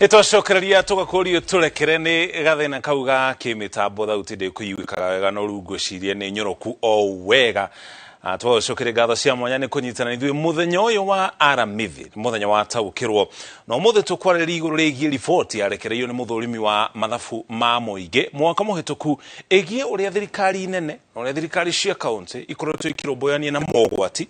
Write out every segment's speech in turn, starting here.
Nĩtwacokereria tũgakũrio tũrekere nĩ gathĩna kau ga kĩmĩtambo thauti ndĩkũiguĩkaga wega no rĩu ngwĩciria nĩ nyoroku o wega. Twacokeria ngatho cia mwanya nĩ kũnyitana ithuĩ mũthenya ũyũ wa aramithi, mũthenya wa taũkĩrwo na ũmũthĩ tũkwarĩrĩria igũrũ rĩgiĩ riboti yarekereirio nĩ mũthũrimi wa mathabu ma mũingĩ mwaka mũhĩtũku ĩgiĩ ũrĩa thirikari nene na ũrĩa thirikari cia kaũntĩ ikoretwo ikĩrũmbũyania na mogwati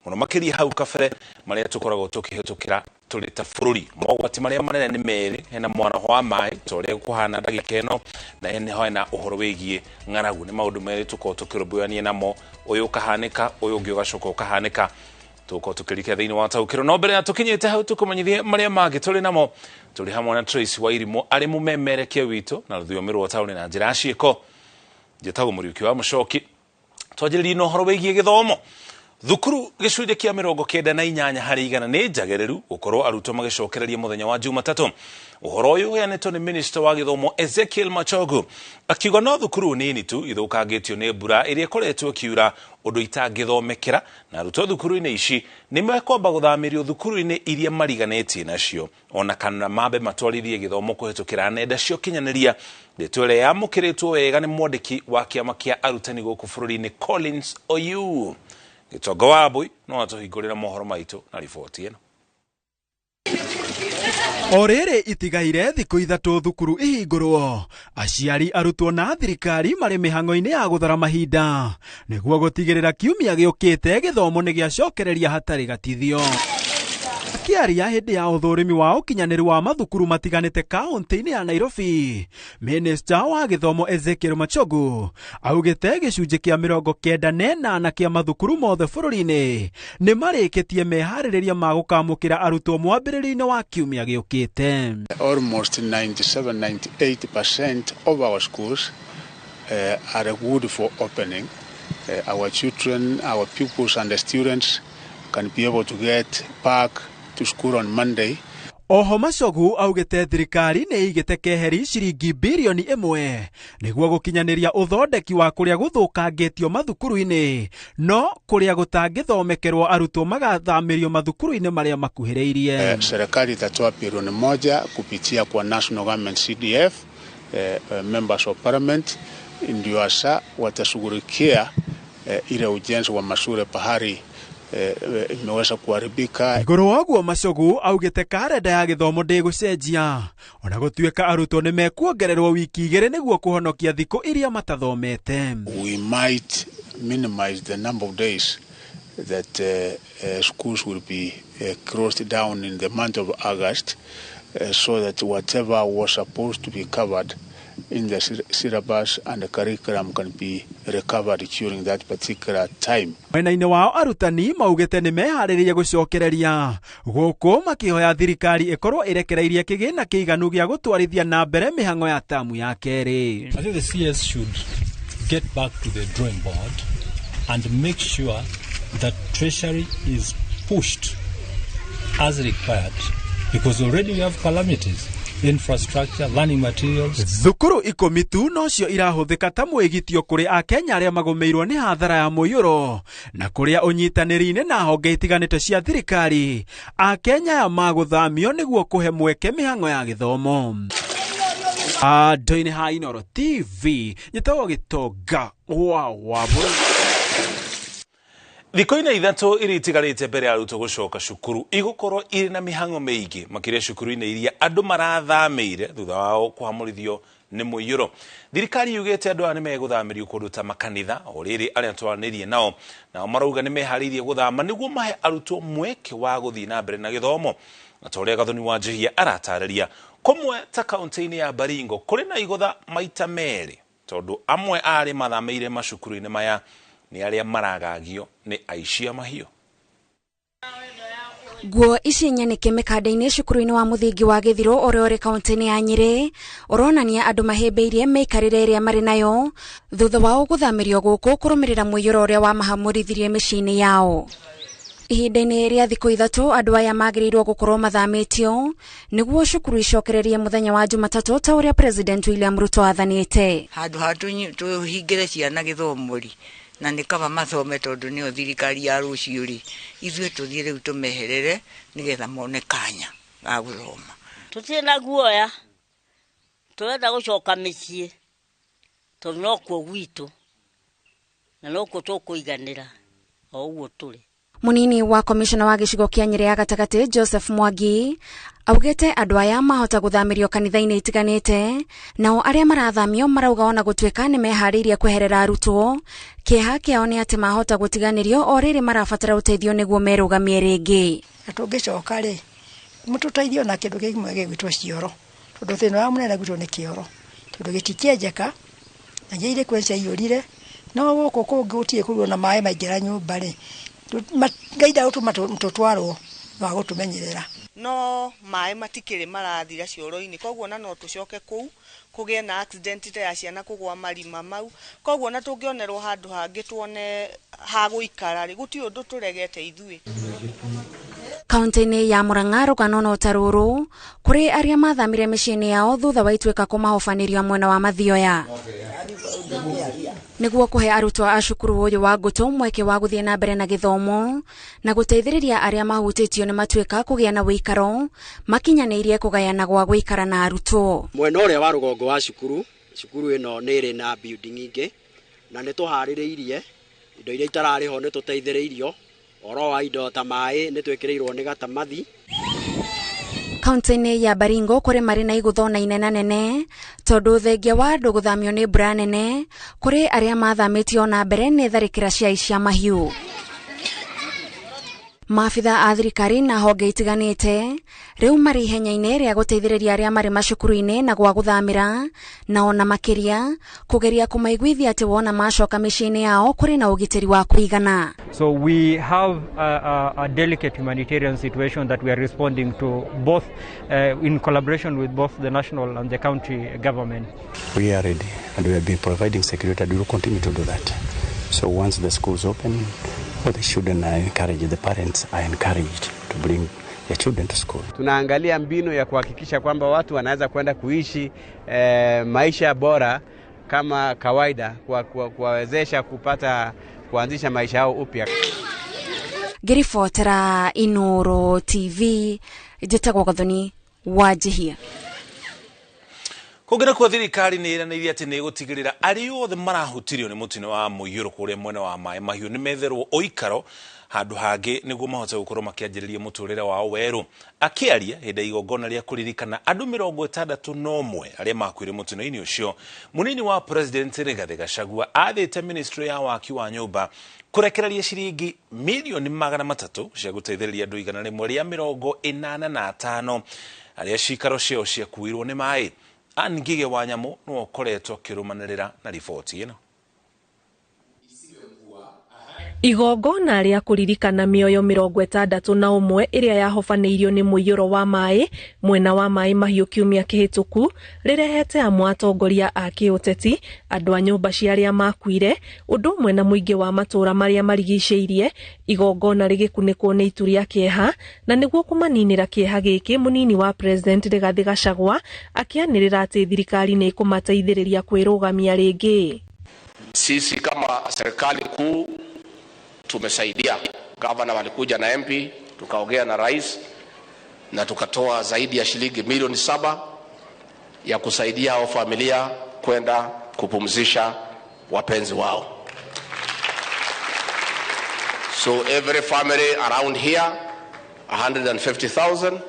mũno makĩria hau kabere marĩa tũkoragwo tũkĩhĩtũkĩra tũrĩ ta bũrũri. Mogwati marĩa manene nĩ merĩ, hena mwaraho wa maĩ ta ũrĩa kũhana ndagĩka ĩno, na hena ũhoro wĩgiĩ ng'aragu. Nĩ maũndũ merĩ tũkoragwo tũkĩrũmbũyania namo, ũyũ ũkahanĩka, ũyũ ũngĩ ũgacoka ũkahanĩka. Tũgũkorwo tũkĩrika thĩinĩ wa taũkĩrwo no mbere ya tũkinyĩte hau tũkũmenyithie marĩa mangĩ tũrĩ namo. Tũrĩ hamwe na Tracy Wairimũ arĩ mũmemerekia witũ na rũthiomi rwa taũni na njĩra ya ciĩko. Njĩtagwo Mũriũki wa Mũcoki. Twanjĩrĩrie na ũhoro wĩgiĩ gĩthomo. Thukuru gĩcunjĩ kĩa 98 harĩ igana nĩ njagĩrĩru gũkorwo arutwo magĩcokereria mũthenya wa Jumatatũ. Ũhoro ũyũ ũheanĩtwo nĩ minista wa gĩthomo Ezekiel Machogu akiuga no thukuru nini tu ithũkangĩtio nĩ mbura ĩrĩa ĩkoretwo ĩkiura ũndũ itangĩthomekera, na arutwo thukuru-inĩ ici nĩ mekwamba gũthamĩrio thukuru-inĩ iria mariganĩtie nacio ona kana mambe matwarithie gĩthomo kũhĩtũkĩra nenda cia ũkinyanĩria. Ndeto ĩrĩa yamũkĩrĩtwo wega nĩ mwandĩki wa kĩama kĩa arutani gũkũ bũrũri-inĩ Collins Oyuu. Gĩtonga wa Mbui no atũhingũrĩra mohoro maitũ na riboti ĩno. O rĩrĩ itigaire thikũ 3 thukuru ihingũrwo, aciari, arutwo na thirikari marĩ mĩhang'o-inĩ ya gũthara mahinda nĩguo gũtigĩrĩra kiumia gĩũkĩte gĩthomo nĩ gĩacokereria hatarĩ gatithio. Akĩaria hĩndĩ ya ũthũrimi wa ũkinyanĩru wa mathukuru matiganĩte kaũntĩ-inĩ ya Nairobi, minista wa gĩthomo Ezekiel Machogu augĩte gĩcunjĩ kĩa 98 kĩa mathukuru mothe bũrũri-inĩ nĩ marĩkĩtie meharĩrĩria ma gũkamũkĩra arutwo mwambĩrĩrio-inĩ wa kiumia gĩũkĩte. Almost 97-98% of our schools are good for opening. Our children, our pupils and the students can be able to get back to school on Monday. Oho Machogu augĩte thirikari nĩ ĩigĩte keheri ciringi birioni 1 nĩguo gũkinyanĩria ũthondeki wa kũrĩa gũthũkangĩtio mathukuru-inĩ, no kũrĩa gũtangĩthomekerwo arutwo magathamĩrio mathukuru-inĩ marĩa makuhĩrĩirie. Serikali itatoa bilioni 1 kupitia kwa National Government CDF, members of parliament ndio hasa watashughulikia ile ujenzi wa mashule pahali imeweza kuharibika. Igũrũ wa ũguo Machogu augĩte karenda ya gĩthomo ndĩgũcenjia ona gũtuĩka arutwo nĩ mekuongererwo wiki 2 nĩguo kũhonokia thikũ iria matathomete. We might minimize the number of days that schools will be closed down in the month of August, so that whatever was supposed to be covered in the syllabus and the curriculum can be recovered during that particular time. Mwena-inĩ wao arutani maugĩte nĩ meharĩrĩrie gũcokereria gũkũ makĩhoya thirikari ĩkorwo ĩrekereirie kĩgĩna kĩiganu gĩa gũtwarithia na mbere mĩhang'o ya tamu ya kerĩ. I think the CS should get back to the drawing board and make sure that Treasury is pushed as required, because already we have calamities. Infrastructure, learning materials. Thukuru 10 tu nocio irahũthĩka ta mwĩgitio kũrĩ Akenya arĩa magũmĩirwo nĩ hathara ya mũiyũro na kũrĩa ũnyitanĩri-inĩ na honge itiganĩte cia thirikari Akenya aya magũthamio nĩguo kũhe mweke mĩhang'o ya gĩthomo. Andũ-inĩ ha Inooro TV njĩtagwo Gĩtonga wa Wambũrũ. Thikũ-inĩ 3 iria itigarĩte mbere ya arutwo gũcoka cukuru igũkorwo irĩ na mĩhang'o mĩingĩ makĩria cukuru-inĩ iria andũ marathamĩire thutha wao kũhamũrithio nĩ mũiyũro. Thirikari yugĩte andũ aya nĩ megũthamĩrio kũndũ ta makanitha, o rĩrĩ arĩa twaranĩrie nao nao marauga nĩ meharĩirie gũthama nĩguo mahe arutwo mweke wa gũthiĩ na mbere na gĩthomo. Na ta ũrĩa Gathoni wa Njihia aratarĩria, kũmwe ta kaũntĩ-inĩ ya Baringo kũrĩ na igũtha maita merĩ tondũ amwe arĩa mathamĩire macukuru-inĩ maya nĩ arĩa maragagio nĩ aici a mahiũ. Nguo ici nyanĩke mĩkanda-inĩ cukuru-inĩ wa mũthingi wa Gĩthirũ ũrĩa ũrĩ kaũntĩ-inĩ ya Nyĩrĩ ũronania andũ mahĩmbĩirie mĩikarĩre ĩrĩa marĩ nayo thutha wao gũthamĩrio gũkũ kũrũmĩrĩra mũiyũro ũrĩa wamahamũrithirie mĩciĩ-inĩ yao. Ihinda-inĩ rĩa thikũ 3 andũ aya magĩrĩirwo gũkorwo mathamĩtio nĩguo cukuru icokererie mũthenya wa Jumatatũ ta ũrĩa President William Ruto athanĩte. Handũ ha tũhingĩre ciana gĩthomo rĩ, na nĩ kaba mathome tondũ nĩyo thirikari ya rũciũ rĩ, ithuĩ tũthiĩ rĩu tũmeherere nĩgetha mone kanya ga gũthoma. Tũtirĩ na guoya, tũrenda gũcoka mĩciĩ tondũ nokuo gwitũ na nokuo tũkũiganĩra o ũguo tũrĩ. Munini wa komishona wa gĩcigo kĩa Nyĩrĩ ya gatagatĩ Joseph Mwangi augĩte andũ aya mahota gũthamĩrio kanitha-inĩ itiganĩte, nao arĩa marathamio marauga ona gũtuĩka nĩ meharĩirie kweherera arutwo, kĩeha kĩao nĩ atĩ mahota gũtiganĩrio o rĩrĩ marabatara ũteithio nĩguo merũgamie rĩngĩ. Na tũngĩcoka rĩ, mũtũteithio na kĩndũ kĩmwe gĩgwĩtwo cioro, tondũ thĩna wa mũnene gwitũ nĩ kĩoro, tondũ gĩtikĩenjeka na njĩra irĩ kwĩ ciaiyũrire, no gũkũ kũngĩ gũtirĩ kũrwo na maĩ maingĩra nyũmba rĩ, Ngai ndagũtũma tũtwarwo no agũtũmenyerera. No maĩ matikĩrĩ marathira cioro-inĩ, koguo na no tũcoke kũu kũgĩe na accident ta ya ciana kũgwa marima mau, koguo na tũngĩonerwo handũ hangĩ tuone ha gũikara rĩ, gũtirĩ ũndũ tũregete ithuĩ. Kaunti-inĩ ya Murang'a rũgano no ta rũrũ kũrĩ arĩa mathamire mĩciĩ-inĩ yao thutha wa ituĩka kũmahobanĩrio mwena wa Mathioya. Nĩguo kũhe arutwo a cukuru ũyũ wa Ngũtũ mweke wa gũthiĩ na mbere na gĩthomo na gũteithĩrĩria arĩa mahutĩtio nĩ matuĩka kũgĩa na wĩikaro, makinyanĩirie kũgayana gwa gũikara na arutwo. Mwena ũrĩa wa rũgongo wa cukuru, cukuru ĩno nĩ ĩrĩ na building ingĩ na nĩ tũharĩrĩirie indo iria itararĩ ho, nĩ tũteithĩrĩirio oro wa indo ta maĩ nĩ twĩkĩrĩirwo nĩ gatamathi. Kaunti-inĩ ya Baringo kũrĩ marĩ na igũtho na inena nene tondũ thengia wa andũ gũthamio nĩ mbura nene, kũrĩ arĩa mathamĩtio na mbere nĩ tharĩkĩra cia icia mahiũ. Maabitha a thirikari na honge itiganĩte rĩu marĩ ihenya-inĩ rĩa gũteithĩrĩria arĩa marĩ macukuru-inĩ na gwa gũthamĩra, na ona makĩria kũgeria kũmaiguithia atĩ wona macoka mĩciĩ-inĩ yao kũrĩ na ũgitĩri wa kũigana. So we have a delicate humanitarian situation that we are responding to, both in collaboration with both the national and the county government. We are ready and we have been providing security and we will continue to do that. So once the schools open, all the children are encouraged, the parents are encouraged to bring their children to school. Tunaangalia mbinu ya kuhakikisha kwamba watu wanaweza kwenda kuishi maisha bora kama kawaida, kuwawezesha kupata kuanzisha maisha yao upya. Ngĩribotera Inoro TV, njĩtagwo Gathoni Wanjihia. Kũngĩ nakuo thirikari nĩ ĩranĩire atĩ nĩ ĩgũtigĩrĩra arĩa othe marahutirio nĩ mũtino wa mũiyũro kũrĩa mwena wa maĩ mahiũ nĩ metherwo ũikaro handũ hangĩ nĩguo mahote gũkorwo makĩanjĩrĩria mũtũrĩre wao werũ. Akĩaria hĩndĩ ya igongona rĩa kũririkana andũ 61 arĩa makuire mũtino-inĩ ũcio, mũnini wa President Rigathĩ Gachagua athĩte ministry ya waki wa nyũmba kũrekereria ciringi milioni 300 cia gũteithĩrĩria andũ 185 arĩa cikaro ciao ciakuirwo nĩ maĩ. Ngige wa Nyamũ nĩwe ũkoretwo akĩrũmanĩrĩra na riboti ĩno. Igongona rĩa kũririkana mĩoyo 61 ĩrĩa yahobanĩirio nĩ mũiyũro wa maĩ mwena wa maĩ mahiũ kiumia kĩhĩtũku rĩrehete amwe atongoria a kĩũteti, andũ a nyũmba cia arĩa makuire, ũndũ ũmwe na mũingĩ wa matũũra marĩa marigicĩirie. Igongona rĩgĩkunĩkwo nĩ itu rĩa kĩeha, na nĩguo kũmaninĩra kĩeha gĩkĩ, mũnini wa President Rigathĩ Gachagua akĩanĩrĩra atĩ thirikari nĩ ĩkũmateithĩrĩria kwĩrũgamia rĩngĩ. Sisi kama serikali kuu tumesaidia. Gavana walikuja na MP, tukaongea na rais na tukatoa zaidi ya shilingi milioni 7 ya kusaidia hao familia kwenda kupumzisha wapenzi wao. So every family around here 150,000,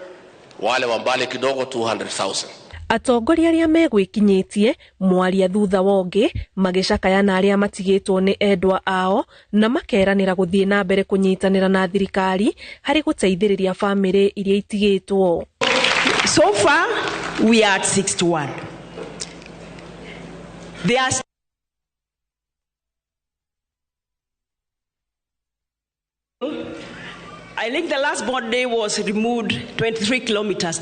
wale wa mbali kidogo 200,000. Atongoria arĩa megwĩkinyĩtie mwaria thutha wa ũngĩ magĩcakaya na arĩa matigĩtwo nĩ endwa ao, na makeranĩra gũthiĩ na mbere kũnyitanĩra na thirikari harĩ gũteithĩrĩria bamĩrĩ iria itigĩtwo. So far we are at 61. There are I think the last body was removed 23 kilometers.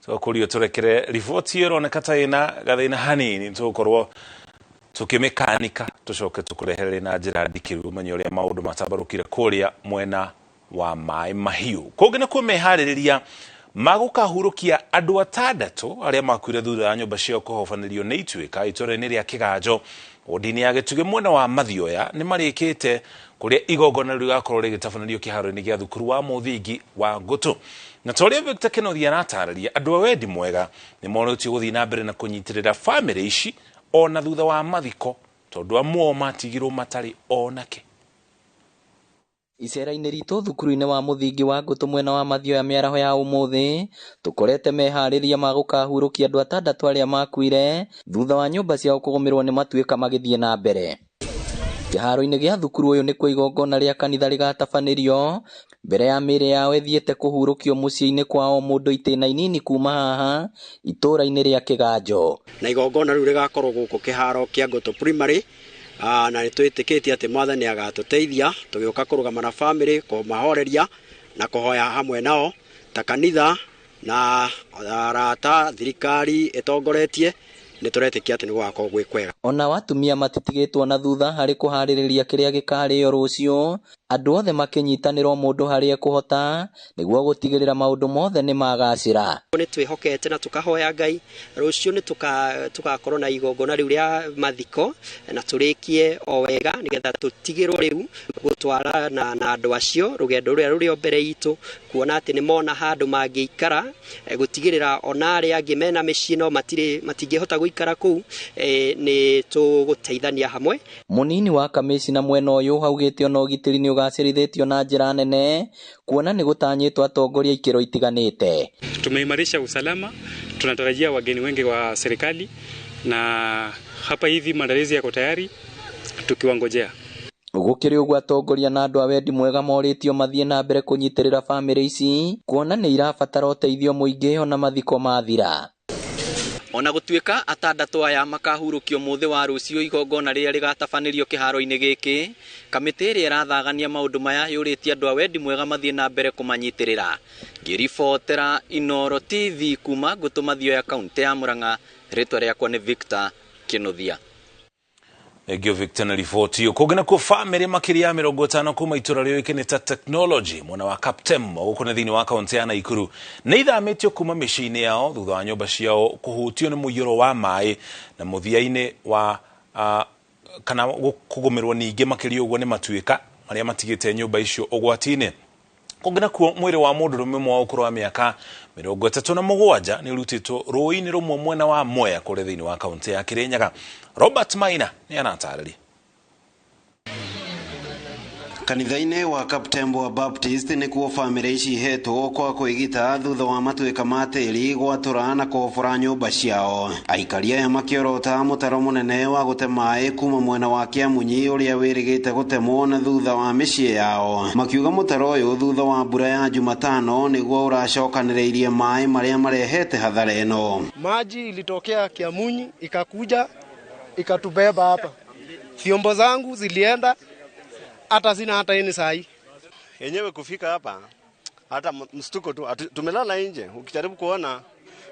Tũkũrio tũrekere riboti ĩyo ĩroneka ta ĩna gathĩna hanini, tũgũkorwo tũkĩmĩkanika tũcoke tũkũrehere na njĩra ndikĩru ũmenye ũrĩa maũndũ matambarũkire kũrĩa mwena wa maĩ mahiũ. Kũngĩ nakuo meharĩrĩria magũkahurũkia andũ 6 arĩa makuire thutha wa nyũmba ciao kũhobanĩrio nĩ ituĩka itũũra-inĩ rĩa Kĩganjo Wodi-inĩ ya Gĩtugĩ mwena wa Mathioya nĩ marĩkĩte kũrĩa igongona rĩu rĩgakorwo rĩgĩtabanĩrio kĩharo-inĩ gĩa thukuru wa mũthingi wa Ngũtũ. Na ta ũrĩa Victor Kenothi aratarĩria, andũ a wendi mwega nĩ morĩtio gũthiĩ na mbere na kũnyitĩrĩra bamĩrĩ ici ona thutha wa mathiko, tondũ amwe ao matigirwo matarĩ onake. Icera-inĩ ritũ thukuru-inĩ wa mũthingi wa Ngũtũ mwena wa Mathioya mĩaraho ya ũmũthĩ, tũkorete meharĩria ma gũkahurũkia andũ atandatũ arĩa makuire thutha wa nyũmba ciao kũgũmĩrwo nĩ matuĩka magĩthiĩ na mbere. Kĩharo-inĩ gĩa thukuru ũyũ nĩkuo igongona rĩa kanitha rĩgatabanĩrio mbere ya mĩĩrĩ yao ĩthiĩte kũhurũkio mũciĩ-inĩ kwa o mũndũ itĩna inini kuma haha itũũra-inĩ rĩa Kĩganjo. Na igongona rĩu rĩgakorwo gũkũ kĩharo kĩa Ngũtũ Primary, na nĩ twĩtĩkĩtie atĩ Mwathani agatũteithia tũgĩũka kũrũgama na bamĩrĩ, kũmahoreria na kũhoya hamwe nao ta kanitha na arata, thirikari ĩtongoretie, nĩ tũretĩkia atĩ nĩ gũgakorwo gwĩ kwega. Ona atumia matitigĩtwo na thutha harĩ kũharĩrĩria kĩrĩa gĩkarĩo rũciũ, andũ othe makĩnyitanĩra o mũndũ harĩa ekũhota nĩguo gũtigĩrĩra maũndũ mothe nĩ magacĩra. Nĩ twĩhokete na tũkahoya Ngai rũciũ nĩ tũgakorwo na igongona rĩu rĩa mathiko na tũrĩkie o wega nĩgetha tũtigĩrwo rĩu gũtwara na andũ acio rũgendo rũrĩa rũrĩ o mbere itũ, kuona atĩ nĩ mona handũ mangĩikara, gũtigĩrĩra ona arĩa angĩ mena mĩciĩ no matingĩhota gũikara kũu, nĩ tũgũteithania hamwe. Mũnini wa kamĩcina mwena ũyũ augĩte ona ũgitĩri nĩ ũgacĩrithĩtio na njĩra nene kuona nĩ gũtanyĩtwo atongoria ikĩro itiganĩte. Tumeimarisha usalama, tunatarajia wageni wengi wa serikali na hapa hivi maandalizi yako tayari tukiwangojea. Gũkĩrĩ ũguo atongoria na andũ a wendi mwega morĩtio mathiĩ na mbere kũnyitĩrĩra bamĩrĩ ici kuona nĩ irabatara ũteithio mũingĩ ona mathiko mathira. Ona gũtuĩka atandatũ aya makahurũkio mũthĩ wa rũciũ igongona rĩrĩa rĩgatabanĩrio kĩharo-inĩ gĩkĩ, kamĩtĩ ĩrĩa ĩrathagania maũndũ maya yũrĩtie andũ a wendi mwega mathiĩ na mbere kũmanyitĩrĩra. Ngĩribotera Inooro TV kuma Ngũtũ Mathioya kaũntĩ ya Murang'a, rĩtwa rĩakwa nĩ Victor Kĩnuthia. Thengio Victor na riboti ĩyo. Kũngĩ nakuo bamĩrĩ makĩria ya 50 kuma itũra rĩũĩkaine ta Technology mwena wa Kaptem gũkũ nĩ thĩinĩ wa kaũntĩ ya Naikuru nĩ ithamĩtio kuma mĩciĩ-inĩ yao thutha wa nyũmba ciao kũhutio nĩ mũiyũro wa maĩ na mũthia-inĩ wa kana kũgũmĩrwo ningĩ makĩria ũguo nĩ matuĩka marĩa matigĩte nyũmba icio ũgwati-inĩ. Kũngĩ nakuo mwĩrĩ wa mũndũrũme ũmwe wa ũkũrũ wa mĩaka 37 nĩ ũrutĩtwo rũĩ-inĩ rũmwe mwena wa Mwea kũrĩa thĩinĩ wa kaũntĩ ya Kĩrĩnyaga. Robert Maina nĩ aratarĩria. Kanitha-inĩ wa Kaptembo wa Baptist nĩkuo bamĩrĩ ici ihetwo kwa kwĩgita thutha wa matuĩka ma tĩri gwatũra na kũhobora nyũmba ciao. Aikari aya makĩorota mũtaro mũnene wa gũte maĩ kuma mwena wa Kĩamunyi ũrĩa wĩrĩgĩte gũtemwo na thutha wa mĩciĩ yao. Makiuga mũtaro ũyũ thutha wa mbura ya Jumatano nĩguo ũracokanĩrĩirie maĩ marĩa marehete hathara ĩno. Maji ilitokea Kĩamunyi ikakuja ikatubeba hapa. Vyombo zangu zilienda, hata sina hata ini sahi. Yenyewe kufika hapa hata mstuko tu, tumelala nje. Ukijaribu kuona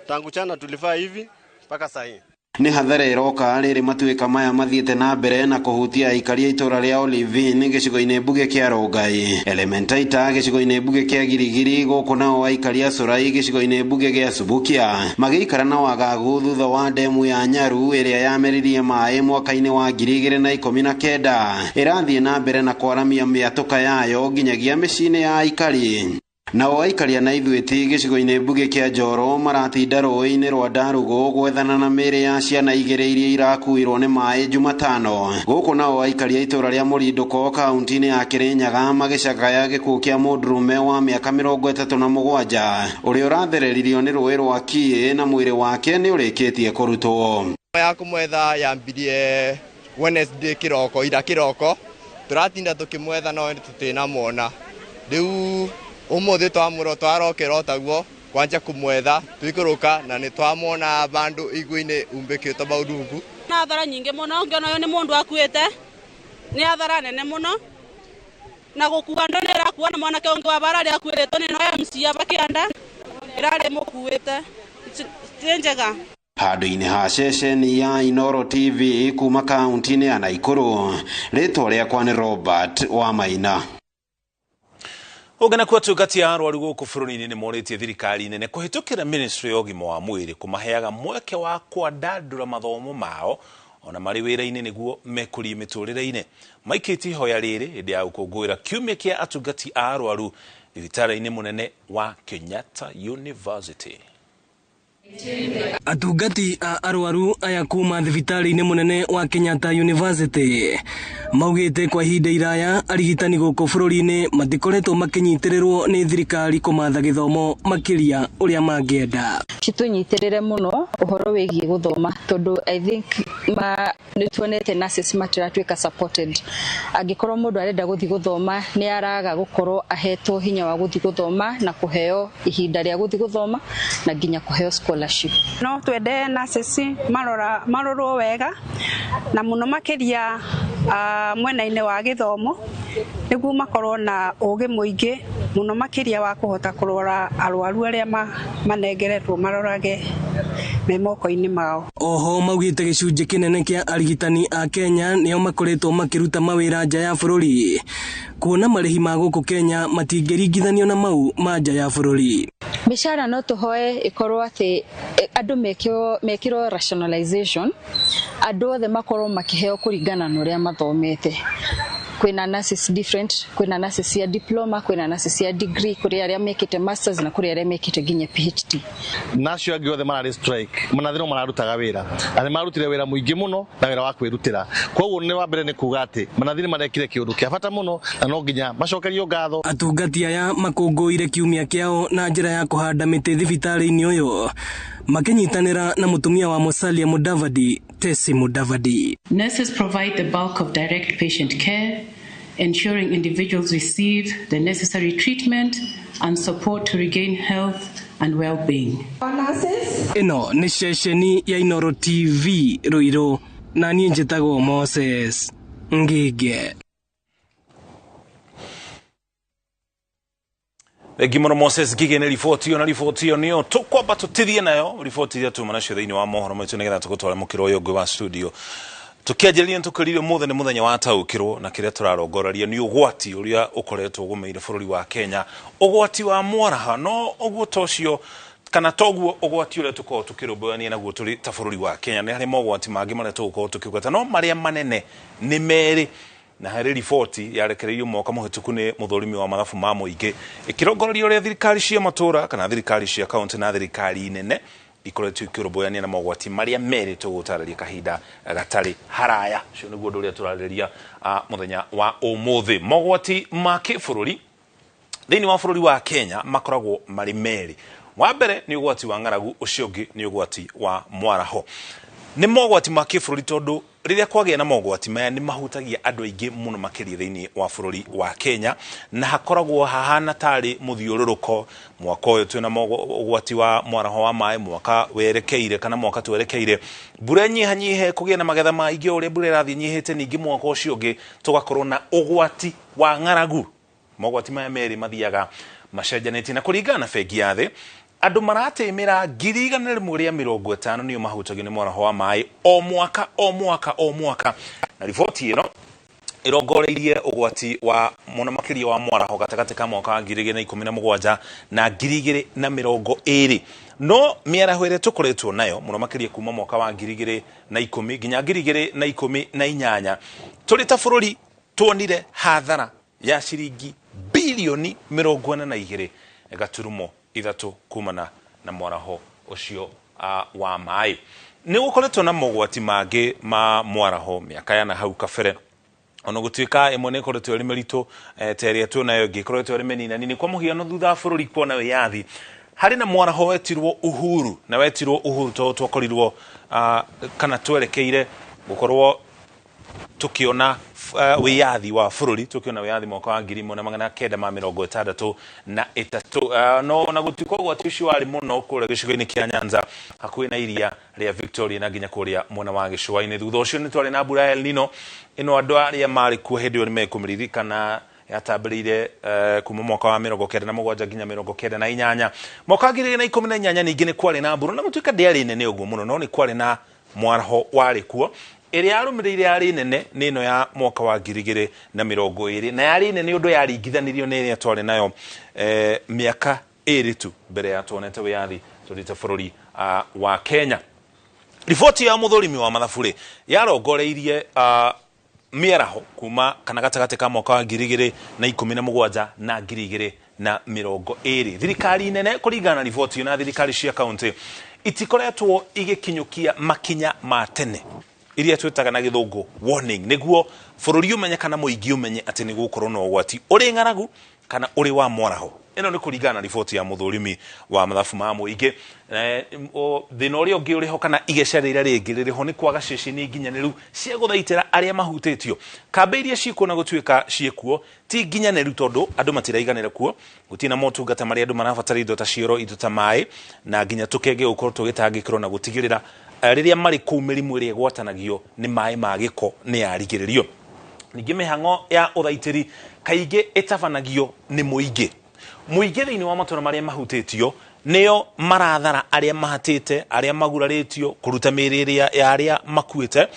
tangu chana tulifaa hivi mpaka sahi. Nĩ hathara ĩroka rĩrĩ matuĩka maya mathiĩte na mbere na kũhutia aikari a itũra rĩa Olivine gĩcigo-inĩ mbunge kĩa Rongai, Elementaita gĩcigo-inĩ mbunge kĩa Girigiri, gũkũ nao aikari a Curai gĩcigo-inĩ mbunge gĩa Subukia magĩikara na wagagu thutha wa ndemu ya Nyaru ĩrĩa yameririe maĩ mwaka-inĩ wa 2019 ĩrathiĩ na mbere na kwaramia mĩatũka yayo nginyagia mĩciĩ-inĩ ya aikari. Nao aikari a Naithuĩti gĩcigo-inĩ mbunge kĩa Njoro maratinda rũĩ-inĩ rwa Ndarũgũ gwethana na mĩĩrĩ ya ciana igĩrĩ iria irakuirwo nĩ maĩ Jumatano. Gũkũ nao aikari a itũra rĩa Mũrindũko kaũntĩ-inĩ ya Kĩrĩnyaga magĩcakaya gĩkuũ kĩa mũndũrũme wa mĩaka 37 ũrĩa ũrathereririo nĩ rũĩ rwa Kiĩ na mwĩrĩ wake nĩ ũrĩkĩtie kũrutwo. Ya kũmwetha yambirie Wednesday kĩroko, ira kĩroko tũratinda tũkĩmwetha no tũtinamwona. Rĩu umuthi twamũro twarokera taguo kwanja kumwetha twikũrũka na nĩ twamwona bandu igũ-inĩ umbĩkĩtwo maũndungu. Na athara nyingĩ mũno ngĩona ũyũ nĩ mũndũ akuĩte, nĩ athara nene mũno na gũkua andũ nĩ ĩrakua na mwanake ũngĩ wa bara arĩa akuĩrĩtwo nĩ ĩno MC aba kĩanda ĩrarĩ mũkuĩte ti njega. Handũ-inĩ ha ceceni ya Inooro TV kuma kaũntĩ-inĩ ya Naikuru, rĩtwa rĩakwa nĩ Robert wa Maina. Ũngĩ nakuo atungati a arwaru gũkũ bũrũri-inĩ nĩ morĩtie thirikari nene kũhĩtũkĩra ministry ya ũgima wa mwĩrĩ kũmaheaga mweke wa kwandandũra mathomo mao ona marĩ wĩra-inĩ nĩguo mekũrie mĩtũrĩre-inĩ. Maikĩtie ihoya rĩrĩ hĩndĩ ya gũkũngũĩra kiumia kĩa atungati a arwaru thibitarĩ-inĩ mũnene wa Kenyatta University. Atungati a arwaru aya kuma thibitarĩ-inĩ mũnene wa Kenyatta University maugĩte kwa ihinda iraya arigitani gũkũ bũrũri-inĩ matikoretwo makĩnyitĩrĩrwo nĩ thirikari kũmatha gĩthomo makĩria ũrĩa mangĩenda. Citũnyitĩrĩre mũno ũhoro wĩgiĩ gũthoma tondũ I think nĩ tuonete nurses matiratuĩka supported. Angĩkorwo mũndũ arenda gũthiĩ gũthoma nĩ araga gũkorwo ahetwo hinya wa gũthiĩ gũthoma na kũheo ihinda rĩa gũthiĩ gũthoma na nginya kũheo scholarship. No twende nurses marorwo wega na mũno makĩria mwena-inĩ wa gĩthomo nĩguo makorwo na ũgĩ mũingĩ mũno makĩria wa kũhota kũrora arwaru arĩa manengeretwo marorage me moko-inĩ mao. Oho maugĩte gĩcunjĩ kĩnene kĩa arigitani a Kenya nĩo makoretwo makĩruta mawĩra nja ya bũrũri kuona marĩhi ma gũkũ Kenya matingĩringithanio na mau ma nja ya bũrũri. Mĩcara no tũhoe ĩkorwo atĩ andũ mekĩrwo rationalization, andũ othe makorwo makĩheo kũringana na ũrĩa mathomete. Kwĩna nurses different, kwĩna nurses ya diploma, kwĩna nurses ya degree, kũrĩ arĩa mekĩte masters na kũrĩ arĩa mekĩte nginya PhD. Nacio angĩ othe mararĩ strike, manathi no mararutaga wĩra na nĩ marutire wĩra mũingĩ mũno na wĩra wa kwĩrutĩra. Koguo nĩ wa mbere nĩ kuga atĩ manathi nĩ marekire kĩũndũ kĩa bata mũno na no nginya macokerio ngatho. Atungati aya makũngũĩire kiumia kĩao na njĩra ya kũhanda mĩtĩ thibitarĩ-inĩ ũyũ makĩnyitanĩra na mũtumia wa Musalia Mudavadi, Tesi Mudavadi. Nurses provide the bulk of direct patient care, ensuring individuals receive the necessary treatment and support to regain health and well-being. Ĩno nĩ ceceni ya Inooro TV Ruiru na niĩ njĩtagwo Moses Ngige. Thengi mũno Moses Ngige nĩ riboti ĩyo, na riboti ĩyo nĩyo tũkwamba tũtithie nayo riboti iria tuma nacio thĩinĩ wa mohoro maitũ nĩgetha tũgũtware mũkĩro ũyũ ũngĩ wa studio. Tũkĩanjĩrĩria nĩtũkĩrire ũmũthĩ nĩ mũthenya wa taũkĩrwo na kĩrĩa tũrarongoraria nĩ ũgwati ũrĩa ũkoretwo ũgũmĩire bũrũri wa Kenya, ũgwati wa mwaraha. No ũguo ta ũcio kana toguo ũgwati ũrĩa tũkoragwo tũkĩrũmbũyania naguo tũrĩ ta bũrũri wa Kenya, nĩ harĩ mogwati mangĩ marĩa tũgũkorwo tũkĩgweta, no marĩa manene nĩ merĩ. Na harĩ riboti yarekereirio mwaka mũhĩtũku nĩ mũthũrimi wa mathabu ma mũingĩ ĩkĩrongoreria ũrĩa thirikari cia matũra kana thirikari cia kaunti na thirikari nene ikoretwo ikĩrũmbũyania na mogwati marĩa merĩ tũgũtarĩria kahinda gatarĩ haraya. Ũcio nĩguo ũndũ ũrĩa tũrarĩrĩria mũthenya wa ũmũthĩ. Mogwati ma kĩbũrũri thĩinĩ wa bũrũri wa Kenya makoragwo marĩ merĩ. Wa mbere nĩ ũgwati wa ng'aragu, ũcio ũngĩ nĩ ũgwati wa mwaraho. Nĩ mogwati ma kĩbũrũri tondũ rĩrĩa kwagĩa na mogwati maya nĩ mahutagia andũ aingĩ mũno makĩria thĩinĩ wa bũrũri wa Kenya, na hakoragwo hahana tarĩ mũthiũrũrũko. Mwaka ũyũ twĩna ũgwati wa mwaraho wa maĩ, mwaka werekeire kana mwaka twerekeire mbura nyihanyihe kũgĩa na magetha maingĩ, ũrĩa mbura ĩrathiĩ nyihĩte, ningĩ mwaka ũcio ũngĩ tũgakorwo na ũgwati wa ng'aragu. Mogwati maya merĩ mathiaga macenjanĩtie, na kũringana na bengi ya thĩ andũ maratĩmĩra 150,000 nĩo mahutagio nĩ mwaraho wa maĩ o mwaka o mwaka o mwaka. Na riboti ĩno ĩrongoreirie ũgwati wa mũno makĩria wa mwaraho gatagatĩ ka mwaka wa 2017 na 2020. No mĩaraho ĩrĩa tũkoretwo nayo mũno makĩria kuma mwaka wa 2010 nginya 2018 tũrĩ ta bũrũri tuonire hathara ya ciringi bilioni 42.3 kumana na mwaraho ũcio wa maĩ. Nĩ gũkoretwo na mogwati mangĩ ma mwaraho mĩaka ya na hau kabere, ona gũtuĩka ĩmwe nĩ ĩkoretwo ĩrĩ mĩritũ ta ĩrĩa tuonayo ĩngĩ ĩkoretwo ĩrĩ mĩninanini. Kwa mũhiano, thutha wa bũrũri kuona wĩyathi harĩ na mwaraho wetirwo Uhuru, na wetirwo Uhuru tondũ twakorirwo kana twerekeire gũkorwo tukiona wĩyathi wa bũrũri, tukiona wĩyathi mwaka wa 1963. No ona gũtuĩka ũgwati ũcio warĩ mũno kũrĩa gĩcigo-inĩ kĩa Nyanza hakuhĩ na iria rĩa Victoria na nginya kũrĩa mwena wa gĩcũa-inĩ. Thutha ũcio nĩ twarĩ na mbura ya El Nino ĩno, andũ arĩa marĩ kuo hĩndĩ ĩyo nĩ mekũmĩririkana, yatambĩrĩire kuma mwaka wa 97 nginya 98. Mwaka wa 2018 ningĩ nĩ kwarĩ na mbura, na gũtuĩka ndĩarĩ nene ũguo mũno, no nĩ kwarĩ na mwaraho warĩ kuo. Ĩrĩa yarũmĩrĩire yarĩ nene nĩ ĩno ya mwaka wa 2020, na yarĩ nene ũndũ yaringithanirio nĩ ĩrĩa twarĩ nayo mĩaka ĩrĩ tu mbere ya tuonete wĩyathi tũrĩ ta bũrũri wa Kenya. Riboti ya muthurimi wa mathabu rĩ yarongoreirie mĩaraho kuma kana gatagatĩ ka mwaka wa 2017 na 2020. Thirikari nene kũringana na riboti na thirikari cia kaunti itikoretwo igĩkinyũkia makinya ma tene iria twĩtaga na gĩthũngũ warning, nĩguo bũrũri ũmenye kana mũingĩ ũmenye atĩ nĩ gũkorwo na ũgwati ũrĩ ng'aragu kana ũrĩ wa mwaraho. Ĩno nĩ kũringana na riboti ya mũthũrimi wa mathabu ma mũingĩ. Thĩna ũrĩa ũngĩ ũrĩho kana igeca rĩrĩa rĩngĩ rĩrĩho nĩ kwaga ceceni nginyanĩru cia gũthaitĩra arĩa mahutĩtio. Kambĩ iria ciĩkuo na gũtuĩka ciĩkuo ti nginyanĩru tondũ andũ matiraiganĩra kuo, gũtirĩ na motungata marĩa andũ marabatara, indo ta cioro, indo ta maĩ, na nginya tũkenge gũkorwo tũgĩtangĩkĩrwo na gũtigĩrĩra rĩrĩa marĩ kũu mĩrimũ ĩrĩa ĩgwatanagio nĩ maĩ ma gĩko nĩ yarigĩrĩrio. Ningĩ mĩhang'o ya ũthaitĩri kaingĩ ĩtabanagio nĩ mũingĩ. Mũingĩ thĩinĩ wa matũra marĩa mahutĩtio nĩo marathara arĩa mahatĩte, arĩa magurarĩtio, kũruta mĩĩrĩ ĩrĩa ya arĩa makuĩte,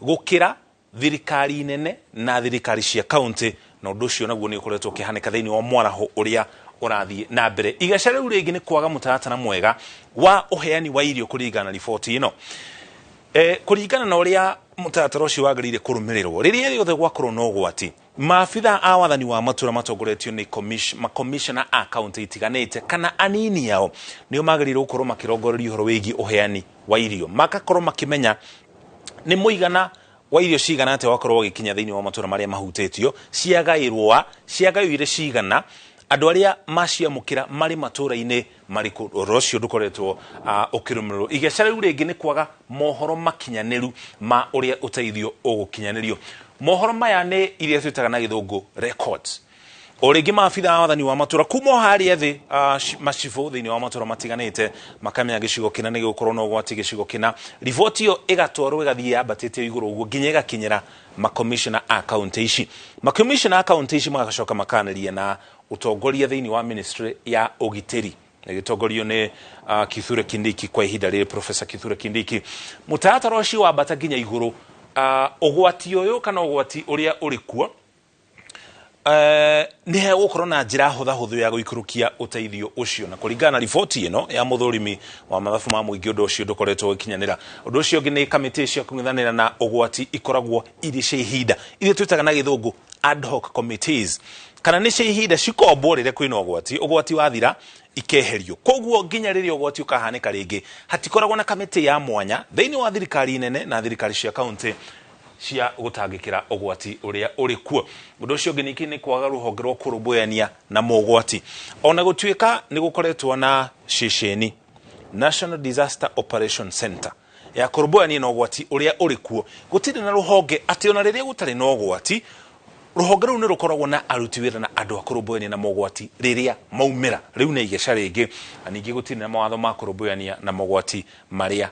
gũkĩra thirikari nene na thirikari cia kaunti, na ũndũ ũcio naguo nĩ ũkoretwo ũkĩhanĩka thĩinĩ wa mwaraho ũrĩa ũrathiĩ na mbere. Igeca rĩu rĩngĩ nĩ kwaga mũtaratara mwega wa ũheani wa irio kũringana na riboti ĩno. Kũringana na ũrĩa mũtaratara ũcio wagĩrĩire kũrũmĩrĩrwo rĩrĩa rĩothe gwakorwo na ũgwati, maabitha a wathani wa matũra matongoretio nĩ makomishona a kaunti itiganĩte kana anini ao nĩo magĩrĩirwo gũkorwo makĩrongoreria ũhoro wĩgiĩ ũheani wa irio, magakorwo makĩmenya nĩ mũigana wa irio cigana atĩa wakorwo ũgĩkinya thĩinĩ wa matũra marĩa mahutĩtio, ciagaĩrwo a, ciagaĩrwo cigana, andũ arĩa maciamũkĩra marĩ matũra-inĩ marĩkũ. Ũhoro ũcio ndũkoretwo ũkĩrũmĩrĩrwo. Igeca rĩu rĩngĩ nĩ kwaga mohoro makinyanĩru ma ũrĩa ũteithio ũgũkinyanĩrio. Mohoro maya nĩ iria twĩtaga na gĩthũngũ records. O rĩngĩ maabitha a wathani wa matũra kuma o harĩa thĩ macibũ thĩinĩ wa matũra matiganĩte makamenya gĩcigo kĩna nĩ gĩgũkorwo na ũgwati, gĩcigo kĩna. Riboti ĩyo ĩgatwarwo ĩgathiĩ yambatĩte igũrũ ũguo nginya ĩgakinyĩra makomishona a kaunti ici. Makomishona a kaunti ici magacoka makanĩria na ũtongoria thĩinĩ wa ministry ya ũgitĩri ĩgĩtongorio nĩ Kithure Kindiki kwa ihinda rĩrĩ, Professor Kithure Kindiki. Mũtaratara ũcio wambata nginya igũrũ, ũgwati ũyũ kana ũgwati ũrĩa ũrĩ kuo nĩ hegũkorwo na njĩra hũthahũthũ ya gũikũrũkia ũteithio ũcio, na kũringana na riboti ĩno ya mũthũrimi wa mathabu ma mũingĩ ũndũ ũcio ndũkoretwo ũgĩkinyanĩra. Ũndũ ũcio ũngĩ nĩ kamĩtĩ cia kũng'ethanĩra na ũgwati ikoragwo irĩ cia ihinda, iria twĩtaga na gĩthũngũ ad hoc committees, kana nĩ cia ihinda cikombwo rĩrĩa kwĩna ũgwati, ũgwati wathira ikeherio. Koguo nginya rĩrĩa ũgwati ũkahanĩka rĩngĩ hatikoragwo na kamĩtĩ ya mwanya thĩinĩ wa thirikari nene na thirikari cia kaunti cia gũtangĩkĩra ũgwati ũrĩa ũrĩ kuo. Ũndũ ũcio ũngĩ ningĩ nĩ kwaga rũhonge rwa kũrũmbũyania na mogwati. Ona gũtuĩka nĩ gũkoretwo na ceceni National Disaster Operation Center ya kũrũmbũyania na ũgwati ũrĩa ũrĩ kuo, gũtirĩ na rũhonge atĩ ona rĩrĩa gũtarĩ na ũgwati rũhonge rũu nĩ rũkoragwo na aruti wĩra na andũ a kũrũmbũyania na mogwati rĩrĩa maumĩra. Rĩu nĩ igeca rĩngĩ. Na ningĩ gũtirĩ na mawatho ma kũrũmbũyania na mogwati marĩa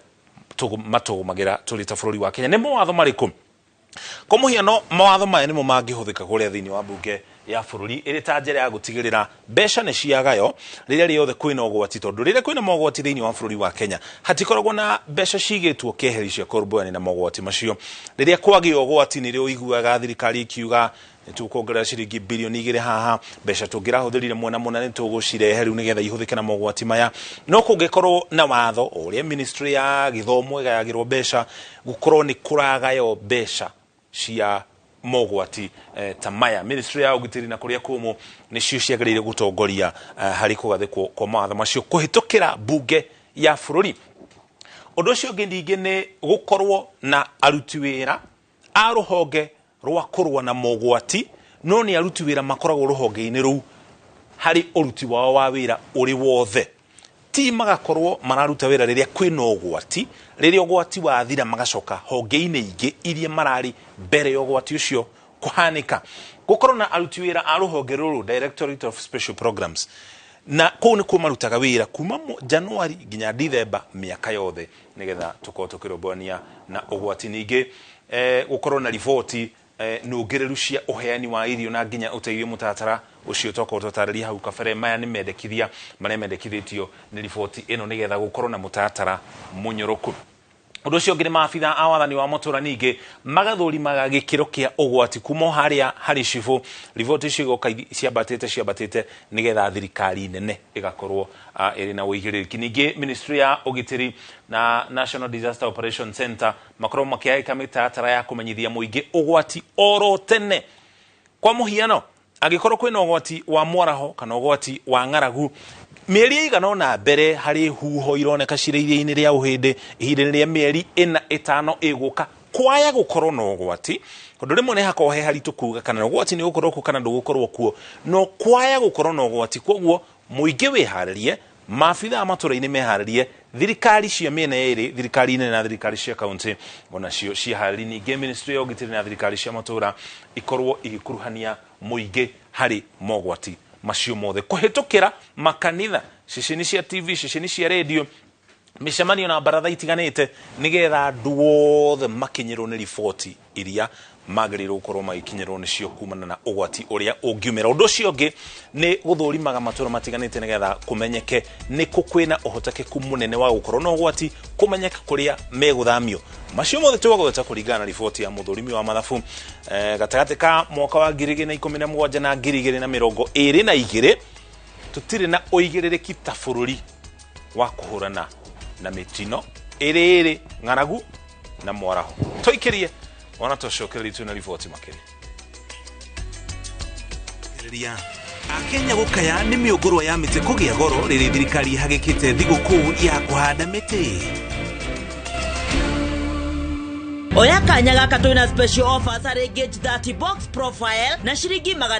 matũgũmagĩra tũrĩ ta bũrũri wa Kenya. Nĩ mawatho marĩkũ? Kwa mũhiano, mawatho maya nĩmo mangĩhũthĩka kũrĩa thĩinĩ wa mbunge ya bũrũri ĩrĩ ta njĩra ya gũtigĩrĩra mbeca nĩ ciagayo rĩrĩa rĩothe kwĩna ũgwati, tondũ rĩrĩa kwĩna mogwati thĩinĩ wa bũrũri wa Kenya hatikoragwo na mbeca cigĩtwo keheri cia kũrũmbũyania na mogwati macio. Rĩrĩa kwagĩa ũgwati nĩrĩo ũiguaga thirikari ikiuga nĩ tũkuongerera ciringi bilioni 2 haha, mbeca tũngĩrahũthĩrire mwena mũna nĩ tũgũcirehe rĩu nĩgetha ihũthĩke na mogwati maya. No kũngĩkorwo na watho ũrĩa ministry ya gĩthomo ĩgayagĩrwo mbeca, gũkorwo nĩ kũragayo mbeca cia mogwati ta maya. Ministry ya ũgitĩri na kũrĩa kũmũ nĩcio ciagĩrĩire gũtongoria harĩ kũgathĩkwo kwa mawatho macio kũhĩtũkĩra mbunge ya bũrũri. Ũndũ ũcio ũngĩ ningĩ nĩ gũkorwo na aruti wĩra a rũhonge rwa kũrũa na mogwati, no nĩ aruti wĩra makoragwo rũhonge-inĩ rũu harĩ ũruti wao wa wĩra ũrĩ wothe. Ti magakorwo mararuta wĩra rĩrĩa kwĩna ũgwati, rĩrĩa ũgwati wathira magacoka honge-inĩ ingĩ iria mararĩ mbere ya ũgwati ũcio kũhanĩka. Gũkorwo na aruti wĩra a rũhonge rũrũ, Directorate of Special Programs, na kũu nĩkuo marutaga wĩra kuma Januari nginya Dithemba mĩaka yothe nĩgetha tũkorwo tũkĩrũmbũyania na ũgwati. Ningĩ gũkorwo na riboti nũngĩrĩru cia ũheani wa irio na nginya ũteithio mũtaratara ũcio twakorwo twatarĩria hau kabere. Maya nĩ mendekithia marĩa mendekithĩtio nĩ riboti ĩno nĩgetha gũkorwo na mũtaratara mũnyoroku. Ũndũ ũcio ũngĩ nĩ maabitha a wathani wa matũra ningĩ magathũrimaga gĩkĩro kĩa ũgwati kuma o harĩa harĩ cibũ. Riboti icio igoka ciambatĩte ciambatĩte nĩgetha thirikari nene ĩgakorwo ĩrĩ na ũigĩrĩrĩki. Ningĩ ministry ya ũgitĩri na National Disaster Operation Center makorwo makĩhagĩka mĩtaratara ya kũmenyithia mũingĩ ũgwati oro tene. Kwa mũhiano, angĩkorwo kwĩna ũgwati wa mwaraho kana ũgwati wa ng'aragu, mĩeri ĩigana ũna mbere harĩ huho ironeka cirĩ iria-inĩ rĩa Ũhĩndĩ ihinda-inĩ rĩa mĩeri 4 5 ĩgũka, kwaya gũkorwo na ũgwati, tondũ rĩmwe nĩ hakoragwo he haritũ kuga kana ũgwati nĩ ũgũkorwo kuo kana ndũgũkorwo kuo, no kwaya gũkorwo na ũgwati. Koguo mũingĩ wĩharĩrie, maabitha a matũra-inĩ meharĩrie, thirikari cia mĩena yerĩ, thirikari nene na thirikari cia kaunti onacio ciharĩrie. Ningĩ ministry ya ũgitĩri na thirikari cia matũra ikorwo igĩkuruhania mũingĩ harĩ mogwati macio mothe kũhĩtũkĩra makanitha, ceceni cia TV, ceceni cia radio, mĩcemanio na baratha itiganĩte, nĩgetha andũ othe makinyĩrwo nĩ riboti iria magĩrĩirwo gũkorwo magĩkinyĩrwo nĩcio kumana na ũgwati ũrĩa ũngiumĩra. Ũndũ ũcio ũngĩ nĩ gũthũrimaga matũra matiganĩte nĩgetha kũmenyeke nĩ kũ kwĩna ũhotekeku mũnene wa gũkorwo na ũgwati, kũmenyeke kũrĩa megũthamio. Macio mothe twagweta kũringana na riboti ya mũthũrimi wa mathabu gatagatĩ ka mwaka wa 2017 na 2022, tũtirĩ na ũigĩrĩrĩki ta bũrũri wa kũhũrana na mĩtino ĩrĩ ĩrĩ ng'aragu na mwaraho. Tũikĩrie ona tũcokererie twĩna riboti makĩria. Akenya gũkaya nĩ mĩũngũrwa ya mĩtĩ kũgĩa goro rĩrĩ thirikari ĩhagĩkĩte thigũkũ ya kũhanda mĩtĩ. Oya kanya gaka twina special offers harĩ Gauge 30 box profile na ciringi magana